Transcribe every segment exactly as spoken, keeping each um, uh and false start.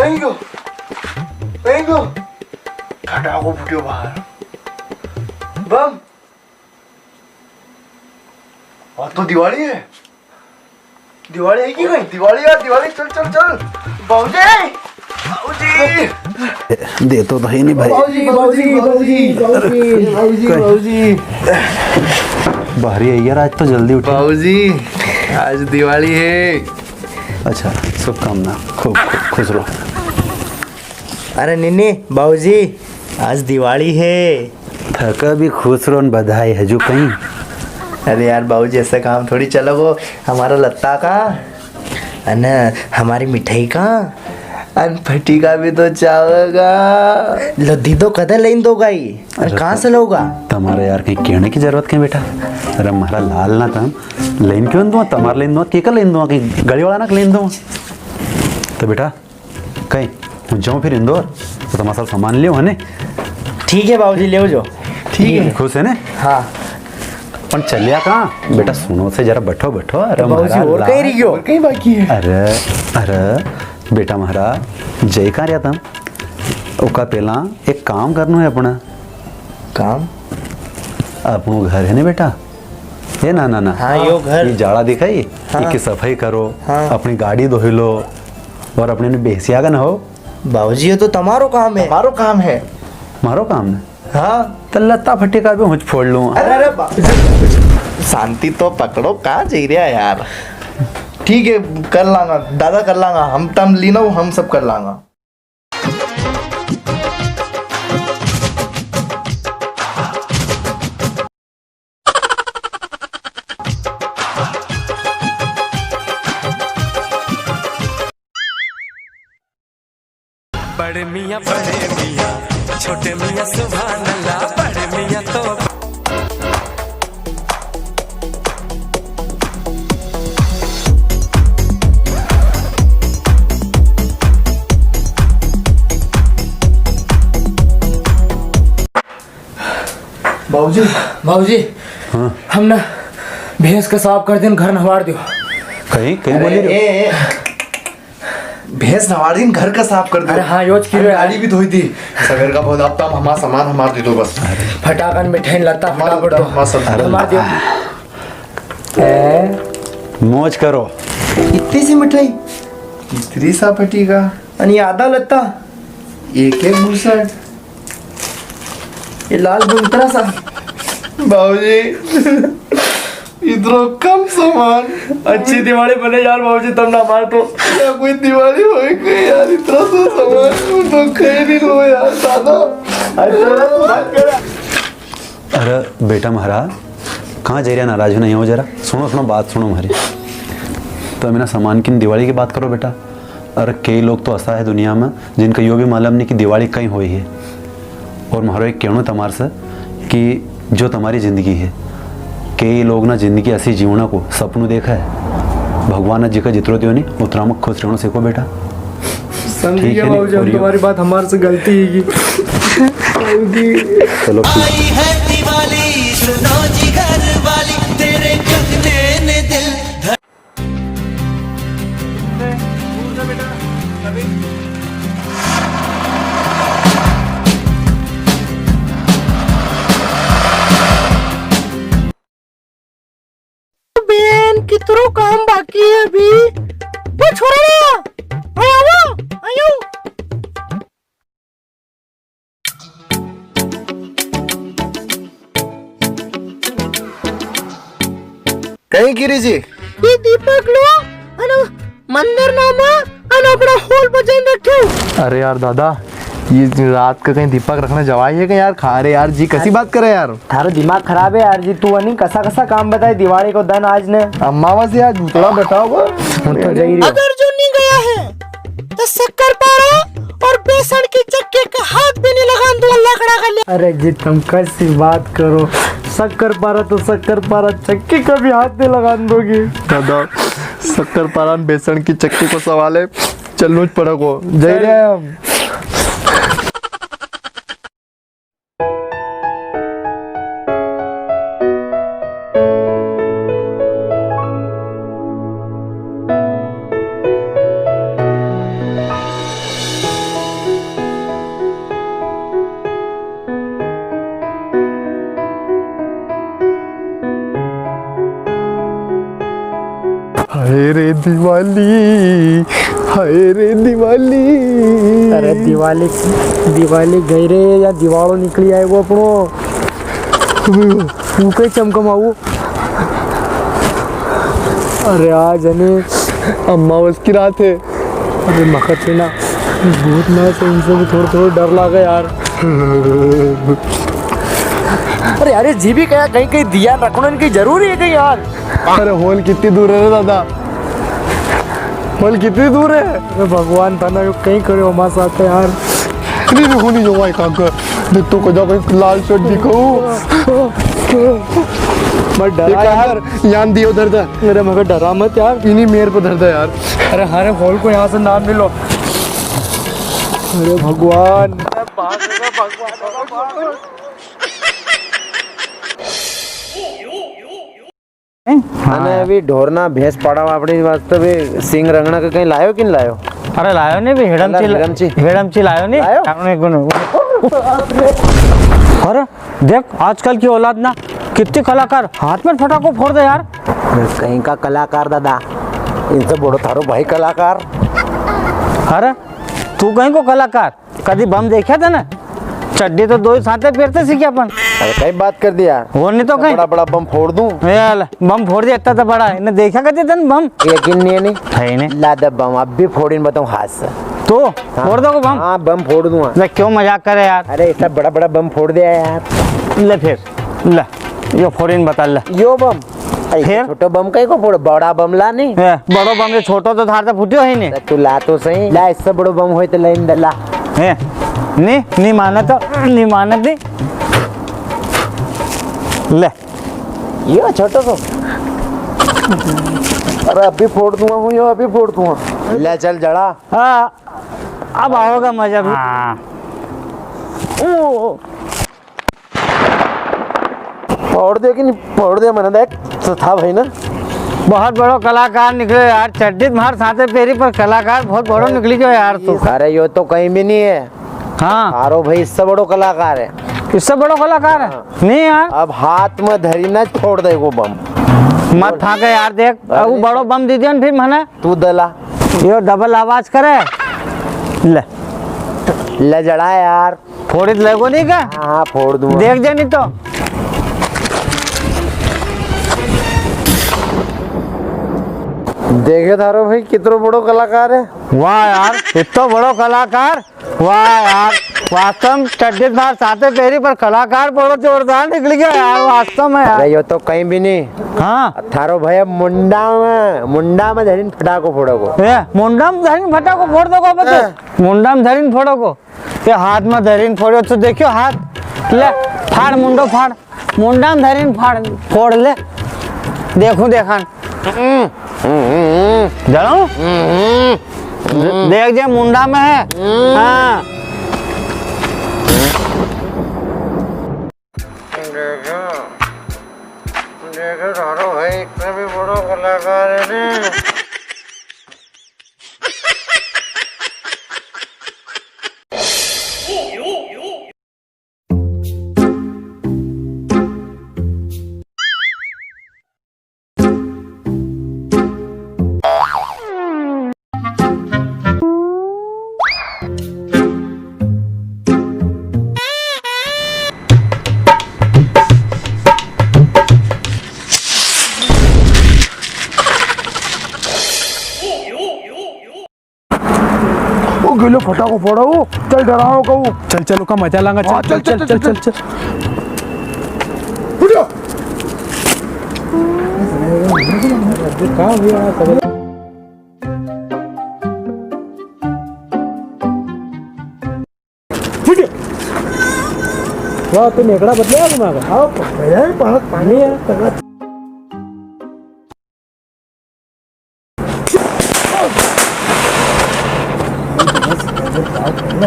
कहीं गयो, कहीं गयो। फटाको फूट्यो बाहर। बम। आज तो दिवाली है। दिवाली है कि नहीं? दिवाली यार, दिवाली, चल, चल, चल। बाबूजी, बाबूजी। दे तो भाई नहीं भाई। बाबूजी, बाबूजी, बाबूजी, बाबूजी, बाबूजी, कहीं बाबूजी। बाहरी आई यार, आज तो जल्दी उठे। बाबूजी, आज दिवाली है। अच्छा, शुभकामना, खूब, खूब खुश रहो। अरे नी नी, बाबूजी, आज दिवाली है। थका भी खुश रहो न बधाई, हजू कहीं। अरे यार बाबूजी, ऐसा काम थोड़ी चलेगो। हमारा लत्ता का, अन हमारी मिठाई का, अन फटीका भी तो चावेगा। लो दीदो, कदे लेन दोगा ही? अन अरे कहाँ से लोगा? तमारे यार कहीं कहने की जरूरत कहीं बेटा। अरे हमारा लाल ना तम लेन क्यों दूँ, तमारे लेन दूँ, केका लेन दूँ, कहीं गली वाला ना लेन दूँ। तो बेटा, कहीं हूँ जाऊँ फिर इंदौर, तो तमारा साथ सामान लियो है ने? ठीक है बाबूजी, ले जो। ठीक है। खुश है ने? हाँ। पण चलिया कहाँ? बेटा सुनो से जरा बैठो, बैठो। अरे बाबूजी, म्हारा और ला-, कहीं रही गयो? और कहीं बाकी है? अरे, अरे, बेटा म्हारा, जय कहाँ रहा था? ओका पहला एक काम करनो है अपना। काम? अपनो घर है ने बेटा? ए ना, ना, ना। हाँ, यो घर। ये जाला दिखाई, हाँ। इकी सफाई करो, हाँ। अपनी गाड़ी धोई लो और अपने ने बेसिया का ना हो। बाबूजी, ये तो तमारो काम है। तमारो काम है। मारो काम है? हाँ। तो लत्ता फटीका भी हुंच फोड़ लूँ। अरे, अरे, बा-, शांति तो पकड़ो, कहाँ जई रहा यार? ठीक है, कर लांगा, दादा कर लांगा, हम तम लीनो, हम सब कर लांगा। बड़े मियाँ, बड़े मियाँ, छोटे मियाँ सुभान अल्लाह, बड़े मियाँ तो बाबूजी। बाबूजी, हाँ। हम ना भैंस का साफ कर दिन, घर नहवार दियो। कहीं, कहीं बोली अरे, रे? ए, ए, भैंस नहवार दिन, घर का साफ कर दो। अरे हाँ, योज की अरे, रे। गाड़ी भी धोई दी। सवेर का बहुत, अब तो हम हमारा सामान हमार दे दो बस। फटाकन मिठाई लत्ता हमार फटाफट दो। हमार सब अरे हमार दियो। ए? मौज करो। इतनी सी मिठाई? इतनी सा फटीका? अने आधा लत्ता? एक एक बुसट। ये लाल गुंतरा सा। बाबूजी, इतरो कम सामान। अच्छी दिवाली बने यार बाबूजी, तम ना मार तो। या कोई दिवाली होए कोई यार, इतरा सा सामान तो कहीं नहीं लो यार, दादा। अच्छा, बात कर। अरे बेटा महाराज, कहाँ जई रहा नाराज होना, यहाँ जरा सुनो, सुनो, बात सुनो हमारी। तो मेरा सामान की दिवाली की बात करो बेटा। अरे कई लोग तो ऐसा है दुनिया में जिनका यो भी मालूम नहीं कि दिवाली कहीं हुई है। और म्हारो एक कहणो तमार से कि जो तमारी जिंदगी है, कई लोग ना जिंदगी ऐसी जीवना को सपनों देखा है। भगवान ने जिका जितरो दियो नहीं, उतरा में खुश रहना सीखो बेटा। समझ ठीक गया है, बाबूजी, हम और ये तुम्हारी बात हमारे से गलती ही की। बाबूजी। चलो, ठीक। आई है दिवाली, सुनो जी घर वाली, तेरे कंगने ने दिल धड़- बेन, कितरो काम बाकी है अभी। वो छोरा, आयो, आयो। कहीं गिरी जी? ये दीपक लो, अरे मंदिर नामा, अने अपना हॉल पर जाइन रखो। अरे यार दादा, ये रात का कहीं दीपक रखने जवाई है क्या यार? खा रहे यार जी, कैसी बात करे यार? थारो दिमाग खराब है यार जी, तू अनी कसा कसा काम बताए दिवाली को दन आज ने। अमावस यार भूतड़ा बैठा हुआ। हूँ तो जाई रह्यो। अगर जो नहीं गया है तो शक्कर पारा और बेसन की चक्की का हाथ भी नहीं लगान दूंगा, लाकड़ा का ले। अरे जी तुम कैसी बात करो, शक्कर पारा तो शक्कर पारा, चक्की का भी हाथ नहीं लगान दोगे। दादा, शक्कर पारा न बेसन की चक्की को सवाल है, चलनू ज पड़ेगो, जाई रहे हम। रे दिवाली, हाय रे दिवाली। अरे दिवाली, दिवाली गई रे, या दिवालो निकली आयो अपनो। वो कई चमकम आऊ। अरे आज है नी अमावस की रात है। अरे मखर से ना भूत ना, तो इनसे भी थोड़ा थोड़ा डर लागे यार। अरे यार, ये जी भी कया कई कई ध्यान रखना इनकी जरूरी है कई यार। अरे होल कितनी दूर है रे दादा? होल कितनी दूर है? अरे भगवान, थाने यो कई करे हमारे साथ यार। नहीं, नहीं, होनी जो भाई काका। देख तो कदा कई लाल शर्ट दिखाऊ। मत डरा यार। यान दियो धर दे। अरे मगर डरा मत यार। इन्हीं मेर पे धर दे यार। अरे हरे होल को यहाँ से नाम मिलो। अरे भगवान। हैं? हाँ। अने अभी ढोरना भैंस पाड़वा अपनी वास्ते भी सिंग रंगना के कई लायो कि नी लायो? अरे लायो नी भी, हेड़मची, हेड़मची। हेड़मची लायो नी? लायो? आपने गुण। अरे देख, आजकल की औलाद ना, कितनी कलाकार, हाथ में फटाको फोड़ दे यार। कई का कलाकार दादा, इनसे बड़ो थारो भाई कलाकार। अरे तू कई को कलाकार? कदी बम देख्या था ना? चड्डी तो दो ही साथे पेरते सीखे अपन। अरे कई बात कर दी यार। और नी तो कई। बड़ा बड़ा बम फोड़ दूं। ए ले, बम फोड़ दिया, इतना तो बड़ा है। इन्हें देख्या कदी तन बम? यकीन नी है नी? है नी। ला दे बम, अब भी फोड़ीन बताऊं हाथ से। तो हाँ। फोड़ दो बम? हाँ, बम फोड़ दूंगा। ले, क्यों मजाक करे यार? अरे, इतना बड़ा बड़ा बम फोड़ दिया यार। ले फिर, ले, यो फोड़ीन बता ले। यो बम? अरे, फिर? छोटो बम कई को फोड़, बड़ा बम ला नी। ए, बड़ो बम, ये छोटो तो थार से फूटियो ही नी। अरे, तू ला तो सही, ला, इससे बड़ो बम होय तो लाइन दे, ला। ए, नी, नी माने तो, नी माने दी। ले। यो छोटो को। अरे, अभी फोड़ दूंगा हूँ, यो अभी फोड़ दूंगा। ले चल जड़ा। हाँ, अब आओगा मजा भी। हाँ। ओ। फोड़ दे कि नी फोड़ दे, मैंने देख तो था भाई ना। बहुत बड़ो कलाकार निकले यार, चड्डी मार साथे पेरी पर कलाकार बहुत बड़ो निकली गयो यार तू। अरे यो तो कई भी नी है। हाँ। थारो भाई इससे बड़ो कलाकार है। इससे बड़ो कलाकार है? हाँ। नी यार। अब हाथ में धरी ना फोड़ दे वो बम। मत फाके यार, देख, अरे वो नी। बड़ो बम दे दियो न फिर मने। तू दला। यो डबल आवाज करे। ले। ले जड़ा यार। फोड़ी तो लेगो नी का? हाँ, हाँ, फोड़ दूंगा। देख जे नी तो। देखे थारो भाई कितनो बड़ो कलाकार है। वाह यार, इतनो बड़ो कलाकार। वाह यार, वास्तव में चड्डी मार साथे पेरी पर कलाकार बड़ो जोरदार निकली गयो यार, वास्तव में यार। अरे यो तो कई भी नी। हाँ। थारो भाई मुंडा में, मुंडा में धरीन फटाको फोड़ो को। ए, मुंडा में धरीन फटाको फोड़ दो को अब तो। हाँ। मुंडा में धरीन फोड़ो को। ये हाथ में धरीन फोड़ो तो देखियो हाथ। ले, फाड़ मुंडो फाड़। मुंडा में धरीन फाड़, फोड़ ले। देखूं देखान। हम्म, हम्म, हम्म। जलाऊं? हम्म, हम्म। दे-, देख जे मुंडा में है। हम्म। हाँ। देखो, देखो, थारो भाई इतना भी बड़ो कलाकार है ने। ओ गेलो फटाको फोड़ा वो, चल डराओ कहू। चल, चल, उका मजा लांगा, हाँ, चल, चल, चल, चल, चल, चल, चल। उठो। उठो। वाह, तू नेकड़ा बदले आ तुम्हारा। आओ, पकड़े, पकड़, पानी है।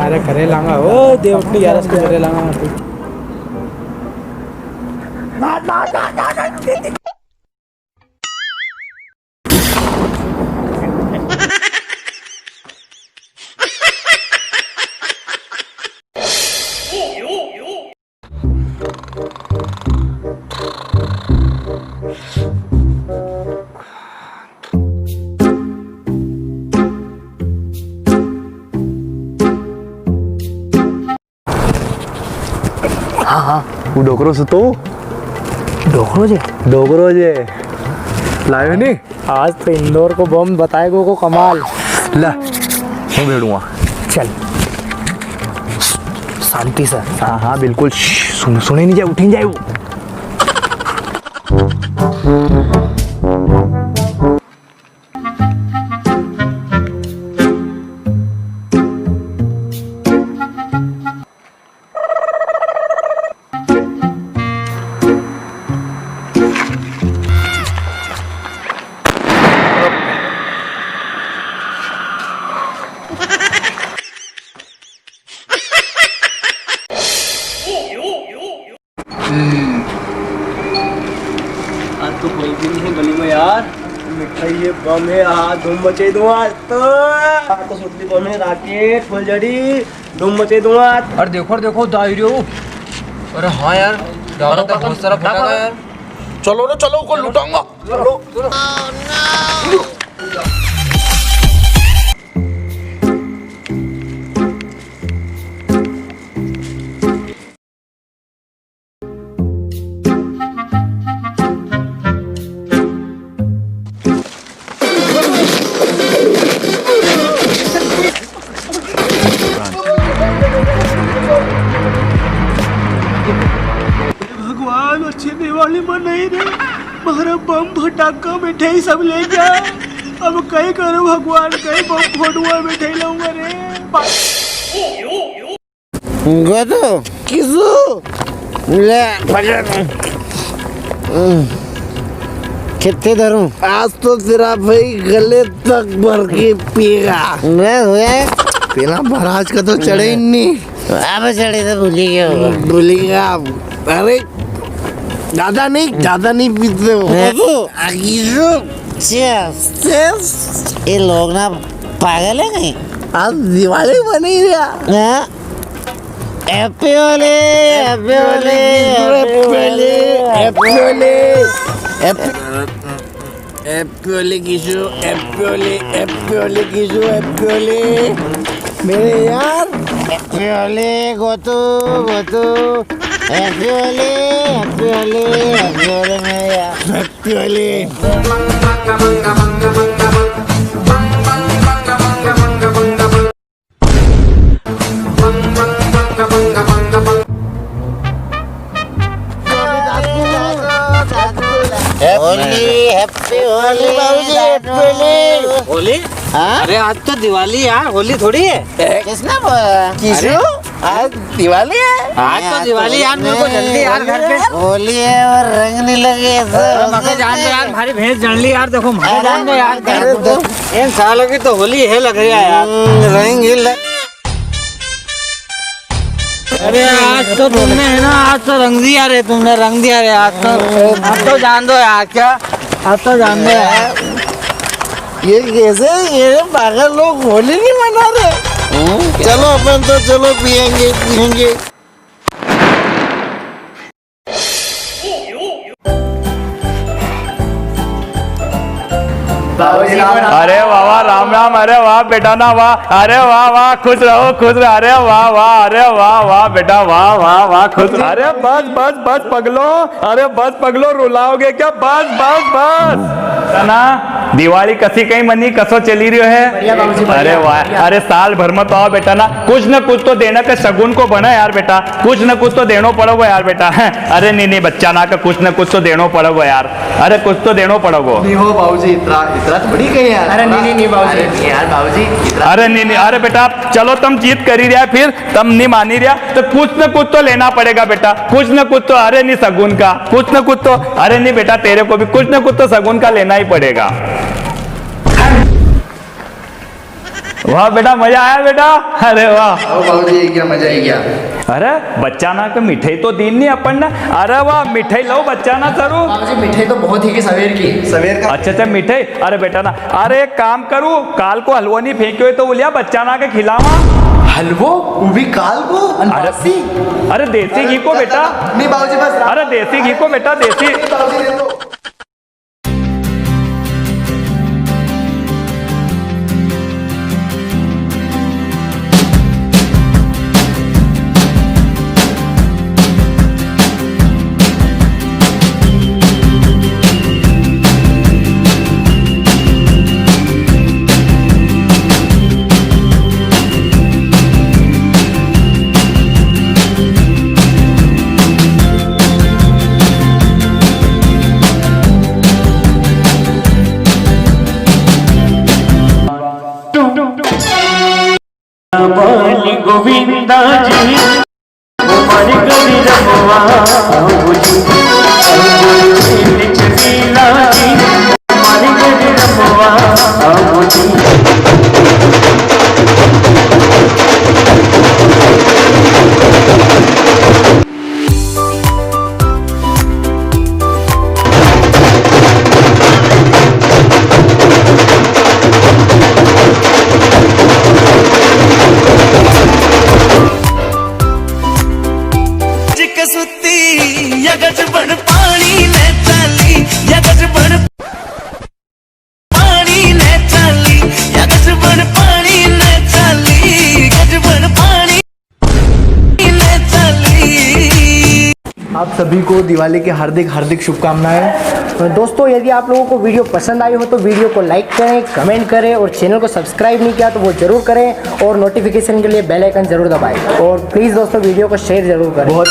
अरे करे लांगा, ओ देवकी यार, इसको करे लांगा। हाँ, हाँ। वो डोकरो सुतो। डोकरो जे? डोकरो जे। लायो नी? आज तो इंदौर को बम बताएगो को कमाल। ला, हूँ भेड़ूंगा। चल। शांति से। हाँ, हाँ, बिल्कुल। श्श, सुन, सुने नी जाए, उठे नी जाए वो। आज तो कोई भी नहीं है गली में यार। मिठाई है, बम है, हाँ, धूम मचाई दूंगा आज तो। आज तो सुतली बम है, राकेट, फुलझड़ी, धूम मचाई दूंगा आज। अरे देखो, अरे देखो, दायरियो। अरे हाँ यार, दादा तो बहुत सारा फटाका यार। चलो रे, चलो, उको लुटाऊंगा। चलो। भगवान, अच्छी दिवाली मनाई रे। मारा बम फटाका मिठाई सब ले गया। अब कई करूं भगवान, कई बम फोड़ूंगा, मिठाई लाऊंगा रे। गोतू, किसू? ले, पकड़। कितने धरूं? आज तो तेरा भाई गले तक भर के पिएगा। मैं हुए? तेरा महाराज का तो चढ़े ही नहीं। अब चढ़े तो भूली गया होगा। भूली गया। अरे, ज्यादा नहीं, ज्यादा नहीं पीते हो। हैं? गोतू, आ, किसू? Cheers। Cheers। ये लोग ना पागल है कहीं? आज दिवाली मनाई रहा। हैं? Happy Holi, Happy Holi, Happy Holi, Happy Holi, Happy, Happy Holi किशु, Happy होली, Happy होली किशु, Happy होली मेरे यार। Happy Holi गोतू, गोतू। Happy Holi, Happy Holi, Happy Holi मेरे यार। Happy होली। होली, Happy होली, बाबूजी, Happy होली। होली? हाँ? अरे आज तो दिवाली यार, होली थोड़ी है। किसने बोला? किसू? अरे आज दिवाली है। आज तो दिवाली यार, मेरे को जल्दी यार घर पे। होली है और रंग नहीं लगे तो अरे मगर जान दो यार, भारी भैंस जल ली यार, देखो मगर जान दो यार। अरे तो इन सालों की तो होली है लग रही है यार। हम्म, रंग ही लग अरे आज तो तुमने है ना, आज तो रंग दिया रे तुमने, रंग दिया रे आज तो। अब तो जान दो यार, क्या अब तो जान दो यार। ये कैसे, ये पागल लोग होली नहीं मना रहे? हम्म, चलो अपन तो चलो पियेंगे, पियेंगे। अरे वाह वाह, राम राम, अरे वाह बेटा ना वाह, अरे वाह वाह, खुश रहो, खुश रहो, अरे वाह वाह, अरे वाह वाह बेटा, वाह वाह वाह, खुश रहो। अरे बस बस बस पगलो, अरे बस पगलो, रुलाओगे क्या? Bus bus bus. ना, दिवाली कसी कई मनी, कसो चली रह्यो है? बढ़िया बाबूजी, बढ़िया, अरे वाह, बढ़िया। अरे साल भर में तो आओ बेटा ना, कुछ न कुछ तो देना के सगुन को बना यार बेटा, कुछ न कुछ तो देनो पड़ेगो यार बेटा। अरे नी नी, बच्चा ना का कुछ न कुछ तो देनो पड़ेगो यार, अरे कुछ तो देनो पड़ेगो। नी हो बाबूजी, इतना, इतना थोड़ी कई यार। अरे नी नी नी बाबूजी। अरे नी यार बाबूजी, इतना अरे नी नी, अरे बेटा चलो, तम जिद करी रिया फिर, तम नी मानी रिया, तो कुछ न कुछ तो लेना पड़ेगा बेटा, कुछ न कुछ तो। अरे नी सगुन का, कुछ न कुछ तो। अरे नी बेटा, तेरे को भी कुछ न कुछ तो सगुन का लेना ही पड़ेगा। वाह बेटा, मजा आया बेटा। अरे वाह। आओ बाबूजी, ये क्या मजा ही क्या। अरे बच्चा ना के मिठाई तो दी नी अपन ने। अरे वाह, मिठाई लो बच्चा ना सरू। बाबूजी, मिठाई तो बहुत ही की सवेर की। सवेर का। अच्छा अच्छा, मिठाई। अरे बेटा ना, अरे एक काम करू, काल को हलवो नी फेंक्यो है तो वो लिया बच्चा ना के खिलावा। हलवो? वो भी काल को? अरे, अरे देसी घी को बेटा। नी बाबूजी, बस। अरे देसी घी को बेटा, देसी। नी बाबूजी, दे दो। गोविंदा जी, हमारे घर रमवा बाबूजी, रंगोली खेल चलीला जी, हमारे घर रमवा बाबूजी। आप सभी को दिवाली की हार्दिक, हार्दिक शुभकामनाएं। दोस्तों, यदि आप लोगों को video पसंद आई हो तो video को like करें, comment करें और channel को subscribe नहीं किया तो वो जरूर करें और notification के लिए bell icon जरूर दबाएं। और please दोस्तों, video को share जरूर करें। बहुत